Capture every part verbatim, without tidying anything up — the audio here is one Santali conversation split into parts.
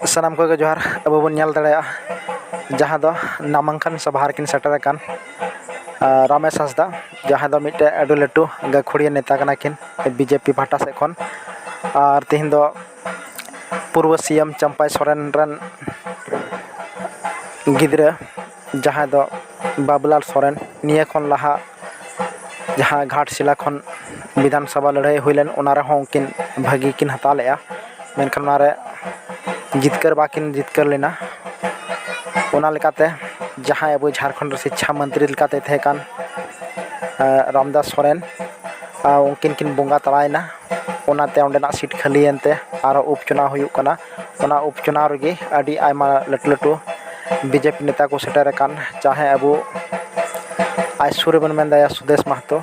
ᱥᱟᱱᱟᱢ ᱠᱚᱜᱮ ᱡᱚᱦᱟᱨ᱾ ᱟᱵᱚ ᱵᱚᱱ ᱧᱮᱞ ᱫᱟᱲᱮᱭᱟᱜᱼᱟ, ᱡᱟᱦᱟᱸ ᱫᱚ ᱱᱟᱢᱟᱝᱠᱟᱱ ᱥᱚᱵᱷᱟ ᱨᱮᱠᱤᱱ ᱥᱮᱴᱮᱨ ᱟᱠᱟᱱ, ᱟᱨ ᱨᱟᱢᱮᱥ ᱦᱟᱸᱥᱫᱟ, ᱡᱟᱦᱟᱸᱭ ᱫᱚ ᱢᱤᱫᱴᱮᱱ ᱟᱹᱰᱤ ᱞᱟᱹᱴᱩ ᱜᱟᱹᱠᱷᱩᱲᱤᱭᱟᱹ ᱱᱮᱛᱟ ᱠᱟᱱᱟ ᱠᱤᱱ ᱵᱤᱡᱮᱯᱤ ᱯᱟᱦᱴᱟ ᱥᱮᱫ ᱠᱷᱚᱱ᱾ ᱟᱨ ᱛᱮᱦᱮᱧ ᱫᱚ ᱯᱩᱨᱵᱚ ᱥᱤ ᱮᱢ ᱪᱟᱢᱯᱟᱭ ᱥᱚᱨᱮᱱ ᱨᱮᱱ ᱜᱤᱫᱽᱨᱟᱹ, ᱡᱟᱦᱟᱸᱭ ᱫᱚ ᱵᱟᱵᱩᱞᱟᱞ ᱥᱚᱨᱮᱱ, ᱱᱤᱭᱟᱹ ᱠᱷᱚᱱ ᱞᱟᱦᱟ ᱡᱟᱦᱟᱸ ᱜᱷᱟᱴᱥᱤᱞᱟ ᱠᱷᱚᱱ ᱵᱤᱫᱷᱟᱱ ᱥᱚᱵᱷᱟ ᱞᱟᱹᱲᱦᱟᱹᱭ ᱦᱩᱭ ᱞᱮᱱ, ᱚᱱᱟ ᱨᱮᱦᱚᱸ ᱩᱱᱠᱤᱱ ᱵᱷᱟᱹᱜᱤ ᱠᱤᱱ ᱦᱟᱛᱟᱣ ᱞᱮᱫᱼᱟ, ᱢᱮᱱᱠᱷᱟᱱ ᱚᱱᱟᱨᱮ ᱡᱤᱛᱠᱟᱹᱨ ᱵᱟᱠᱤᱱ ᱡᱤᱛᱠᱟᱹᱨ ᱞᱮᱱᱟ᱾ ᱚᱱᱟ ᱞᱮᱠᱟᱛᱮ ᱡᱟᱦᱟᱸᱭ ᱟᱵᱚ ᱡᱷᱟᱲᱠᱷᱚᱸᱰ ᱨᱮ ᱥᱤᱪᱪᱷᱟ ᱢᱚᱱᱛᱨᱤ ᱞᱮᱠᱟᱛᱮ ᱛᱟᱦᱮᱸ ᱠᱟᱱ, ᱮ, ᱨᱟᱢᱫᱟᱥ ᱥᱚᱨᱮᱱ, ᱟᱨ ᱩᱱᱠᱤᱱ ᱠᱤᱱ ᱵᱚᱸᱜᱟ ᱛᱟᱞᱟᱭᱮᱱᱟ᱾ ᱚᱱᱟᱛᱮ ᱚᱸᱰᱮᱱᱟᱜ ᱥᱤᱴ ᱠᱷᱟᱹᱞᱤᱭᱮᱱ ᱛᱮ ᱟᱨᱦᱚᱸ ᱩᱯᱪᱩᱱᱟᱣ ᱦᱩᱭᱩᱜ ᱠᱟᱱᱟ᱾ ᱚᱱᱟ ᱩᱯᱪᱩᱱᱟᱣ ᱨᱮᱜᱮ ᱟᱹᱰᱤ ᱟᱭᱢᱟ ᱞᱟᱹᱴᱩ ᱞᱟᱹᱴᱩ ᱵᱤᱡᱮᱯᱤ ᱱᱮᱛᱟ ᱠᱚ ᱥᱮᱴᱮᱨ ᱟᱠᱟᱱ, ᱪᱟᱦᱮ ᱟᱵᱚ ᱟᱭᱥᱩ ᱨᱮᱵᱚᱱ ᱢᱮᱱ ᱫᱟᱲᱮᱭᱟᱜᱼᱟ ᱥᱩᱫᱮᱥ ᱢᱟᱦᱟᱛᱚ,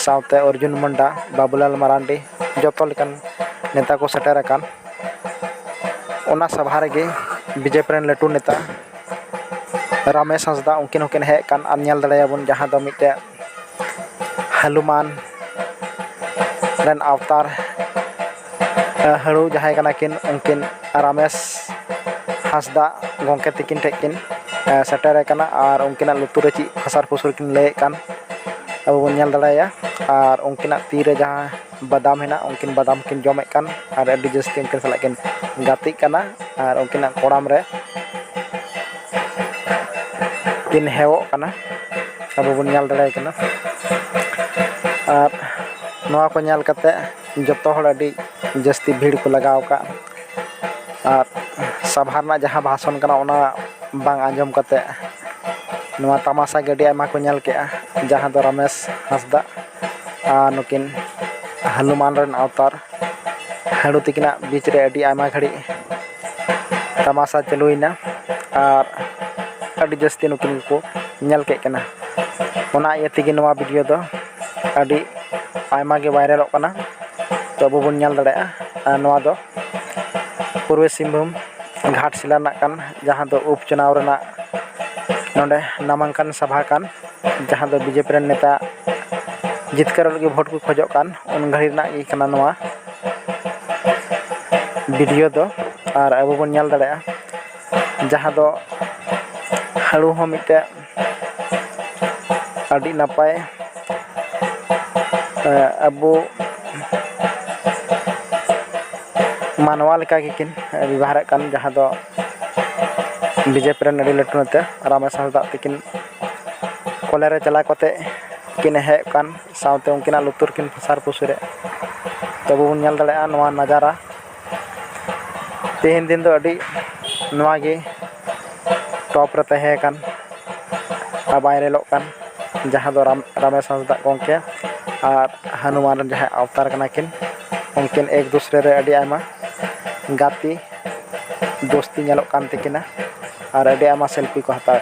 ᱥᱟᱶᱛᱮ ᱚᱨᱡᱩᱱ ᱢᱩᱱᱰᱟ, ᱵᱟᱵᱩᱞᱟᱞ ᱢᱟᱨᱟᱱᱰᱤ, ᱡᱚᱛᱚ ᱞᱮᱠᱟᱱ ᱱᱮᱛᱟ ᱠᱚ ᱥᱮᱴᱮᱨ ᱟᱠᱟᱱ᱾ ᱚᱱᱟ ᱥᱚᱵᱷᱟ ᱨᱮᱜᱮ ᱵᱤᱡᱮᱯᱤ ᱨᱮᱱ ᱞᱟᱹᱴᱩ ᱱᱮᱛᱟ ᱨᱟᱢᱮᱥ ᱦᱟᱸᱥᱫᱟ, ᱩᱱᱠᱤᱱ ᱦᱚᱸᱠᱤᱱ ᱦᱮᱡ ᱟᱠᱟᱱ᱾ ᱟᱨ ᱧᱮᱞ ᱫᱟᱲᱮᱭᱟᱵᱚᱱ, ᱡᱟᱦᱟᱸ ᱫᱚ ᱢᱤᱫᱴᱮᱡ ᱦᱚᱱᱩᱢᱟᱱ ᱨᱮᱱ ᱟᱵᱛᱟᱨ, ᱮ, ᱦᱟᱹᱲᱩ ᱡᱟᱦᱟᱸᱭ ᱠᱟᱱᱟ ᱠᱤᱱ, ᱩᱱᱠᱤᱱ ᱨᱟᱢᱮᱥ ᱦᱟᱸᱥᱫᱟ ᱜᱚᱢᱠᱮ ᱛᱤᱠᱤᱱ ᱴᱷᱮᱱ ᱠᱤᱱ, ᱮ, ᱥᱮᱴᱮᱨ ᱟᱠᱟᱱᱟ᱾ ᱟᱨ ᱩᱱᱠᱤᱱᱟᱜ ᱞᱩᱛᱩᱨ ᱨᱮ ᱪᱮᱫ ᱯᱷᱟᱥᱟᱨ ᱯᱷᱩᱥᱩᱨ ᱠᱤᱱ ᱞᱟᱹᱭᱮᱫ ᱠᱟᱱ, ᱟᱵᱚ ᱵᱚᱱ ᱧᱮᱞ ᱫᱟᱲᱮᱭᱟᱜᱼᱟ᱾ ᱟᱨ ᱩᱱᱠᱤᱱᱟᱜ ᱛᱤ ᱨᱮ ᱡᱟᱦᱟᱸ ᱵᱟᱫᱟᱢ ᱦᱮᱱᱟᱜ, ᱩᱱᱠᱤᱱ ᱵᱟᱫᱟᱢ ᱠᱤᱱ ᱡᱚᱢᱮᱫ ᱠᱟᱱ ᱟᱨ ᱟᱹᱰᱤ ᱡᱟᱹᱥᱛᱤ ᱩᱱᱠᱤᱱ ᱥᱟᱞᱟᱜ ᱠᱤᱱ ᱜᱟᱛᱮᱜ ᱠᱟᱱᱟ ᱟᱨ ᱩᱱᱠᱤᱱᱟᱜ ᱠᱚᱲᱟᱢ ᱨᱮ ᱠᱤᱱ ᱦᱮᱣᱚᱜ ᱠᱟᱱᱟ, ᱟᱵᱚ ᱵᱚᱱ ᱧᱮᱞ ᱫᱟᱲᱮᱭᱟᱭ ᱠᱟᱱᱟ᱾ ᱟᱨ ᱱᱚᱣᱟ ᱠᱚ ᱧᱮᱞ ᱠᱟᱛᱮ ᱡᱚᱛᱚ ᱦᱚᱲ ᱟᱹᱰᱤ ᱡᱟᱹᱥᱛᱤ ᱵᱷᱤᱲ ᱠᱚ ᱞᱟᱜᱟᱣ ᱟᱠᱟᱫ᱾ ᱟᱨ ᱥᱟᱵᱷᱟ ᱨᱮᱱᱟᱜ ᱡᱟᱦᱟᱸ ᱵᱷᱟᱥᱚᱱ ᱠᱟᱱᱟ, ᱚᱱᱟ ᱵᱟᱝ ᱟᱸᱡᱚᱢ ᱠᱟᱛᱮ ᱱᱚᱣᱟ ᱛᱟᱢᱟᱥᱟ ᱜᱮ ᱟᱹᱰᱤ ᱟᱭᱢᱟ ᱠᱚ ᱧᱮᱞ ᱠᱮᱜᱼᱟ, ᱡᱟᱦᱟᱸ ᱫᱚ ᱨᱟᱢᱮᱥ ᱦᱟᱸᱥᱫᱟ ᱟᱨ ᱱᱩᱠᱤᱱ ᱦᱚᱱᱩᱢᱟᱱ ᱨᱮᱱ ᱟᱵᱛᱟᱨ ᱦᱟᱹᱲᱩ ᱛᱤᱠᱤᱱᱟᱜ ᱵᱤᱪ ᱨᱮ ᱟᱹᱰᱤ ᱟᱭᱢᱟ ᱜᱷᱟᱹᱲᱤᱡ ᱛᱟᱢᱟᱥᱟ ᱪᱟᱹᱞᱩᱭᱮᱱᱟ ᱟᱨ ᱟᱹᱰᱤ ᱡᱟᱹᱥᱛᱤ ᱱᱩᱠᱤᱱ ᱜᱮᱠᱚ ᱧᱮᱞ ᱠᱮᱫ ᱠᱤᱱᱟ᱾ ᱚᱱᱟ ᱤᱭᱟᱹ ᱛᱮᱜᱮ ᱱᱚᱣᱟ ᱵᱷᱤᱰᱤᱭᱳ ᱫᱚ ᱟᱹᱰᱤ ᱟᱭᱢᱟ ᱜᱮ ᱵᱷᱟᱭᱨᱟᱞᱚᱜ ᱠᱟᱱᱟ᱾ ᱛᱚ, ᱟᱵᱚ ᱵᱚᱱ ᱧᱮᱞ ᱫᱟᱲᱮᱭᱟᱜᱼᱟ᱾ ᱟᱨ ᱱᱚᱣᱟ ᱫᱚ ᱯᱩᱨᱵᱚ ᱥᱤᱝᱵᱷᱩᱢ ᱜᱷᱟᱴᱥᱤᱞᱟ ᱨᱮᱱᱟᱜ ᱠᱟᱱ, ᱡᱟᱦᱟᱸ ᱫᱚ ᱩᱯᱪᱩᱱᱟᱣ ᱨᱮᱱᱟᱜ ᱱᱚᱰᱮ ᱱᱟᱢᱟᱝᱠᱟᱱ ᱥᱟᱵᱷᱟ ᱠᱟᱱ, ᱡᱟᱦᱟᱸ ᱫᱚ ᱵᱤᱡᱮᱯᱤ ᱨᱮᱱ ᱱᱮᱛᱟ ᱡᱤᱛᱠᱟᱹᱨᱚᱜ ᱞᱟᱹᱜᱤᱫ ᱵᱷᱳᱴ ᱠᱚ ᱠᱷᱚᱡᱚᱜ ᱠᱟᱱ, ᱩᱱ ᱜᱷᱟᱹᱲᱤ ᱨᱮᱱᱟᱜ ᱜᱮ ᱠᱟᱱᱟ ᱱᱚᱣᱟ ᱵᱷᱤᱰᱤᱭᱳ ᱫᱚ᱾ ᱟᱨ ᱟᱵᱚ ᱵᱚᱱ ᱧᱮᱞ ᱫᱟᱲᱮᱭᱟᱜᱼᱟ, ᱡᱟᱦᱟᱸ ᱫᱚ ᱦᱟᱹᱲᱩ ᱦᱚᱸ ᱢᱤᱫᱴᱮᱱ ᱟᱹᱰᱤ ᱱᱟᱯᱟᱭ, ᱮ, ᱟᱵᱚ ᱢᱟᱱᱣᱟ ᱞᱮᱠᱟ ᱜᱮᱠᱤᱱ ᱵᱮᱵᱚᱦᱟᱨᱮᱫ ᱠᱟᱱ, ᱡᱟᱦᱟᱸ ᱫᱚ ᱵᱤᱡᱮᱯᱤ ᱨᱮᱱ ᱟᱹᱰᱤ ᱞᱟᱹᱴᱩ ᱱᱮᱛᱟ ᱨᱟᱢᱮᱥ ᱦᱟᱸᱥᱫᱟ ᱛᱟᱹᱠᱤᱱ ᱠᱚᱞᱮ ᱨᱮ ᱪᱟᱞᱟᱣ ᱠᱟᱛᱮ ᱠᱤᱱ ᱦᱮᱡ ᱠᱟᱱ ᱥᱟᱶᱛᱮ ᱩᱱᱠᱤᱱᱟᱜ ᱞᱩᱛᱩᱨ ᱠᱤᱱ ᱯᱷᱟᱥᱟᱨ ᱯᱷᱩᱥᱩᱨᱮᱫ᱾ ᱛᱚᱵᱮ ᱵᱚᱱ ᱧᱮᱞ ᱫᱟᱲᱮᱭᱟᱜᱼᱟ ᱱᱚᱣᱟ ᱱᱟᱡᱟᱨᱟ᱾ ᱛᱮᱦᱮᱧ ᱫᱤᱱ ᱫᱚ ᱟᱹᱰᱤ ᱱᱚᱣᱟ ᱜᱮ ᱴᱚᱯ ᱨᱮ ᱛᱟᱦᱮᱸ ᱠᱟᱱ ᱟᱨ ᱵᱟᱭ ᱨᱮᱞᱚᱜ ᱠᱟᱱ, ᱡᱟᱦᱟᱸ ᱫᱚ ᱨᱟᱢ-, ᱨᱟᱢᱮᱥ ᱦᱟᱸᱥᱫᱟ ᱜᱚᱢᱠᱮ ᱟᱨ ᱦᱟᱱᱩᱢᱟᱱ ᱨᱮᱱ ᱡᱟᱦᱟᱸᱭ ᱟᱣᱛᱟᱨ ᱠᱟᱱᱟ ᱠᱤᱱ, ᱩᱱᱠᱤᱱ ᱮᱠ ᱫᱩᱥᱨᱮ ᱨᱮ ᱟᱹᱰᱤ ᱟᱭᱢᱟ ᱜᱟᱛᱮ ᱫᱳᱥᱛᱤ ᱧᱮᱞᱚᱜ ᱠᱟᱱ ᱛᱟᱹᱠᱤᱱᱟ ᱟᱨ ᱟᱹᱰᱤ ᱟᱭᱢᱟ ᱥᱮᱞᱯᱷᱤ ᱠᱚ ᱦᱟᱛᱟᱣᱮᱫ᱾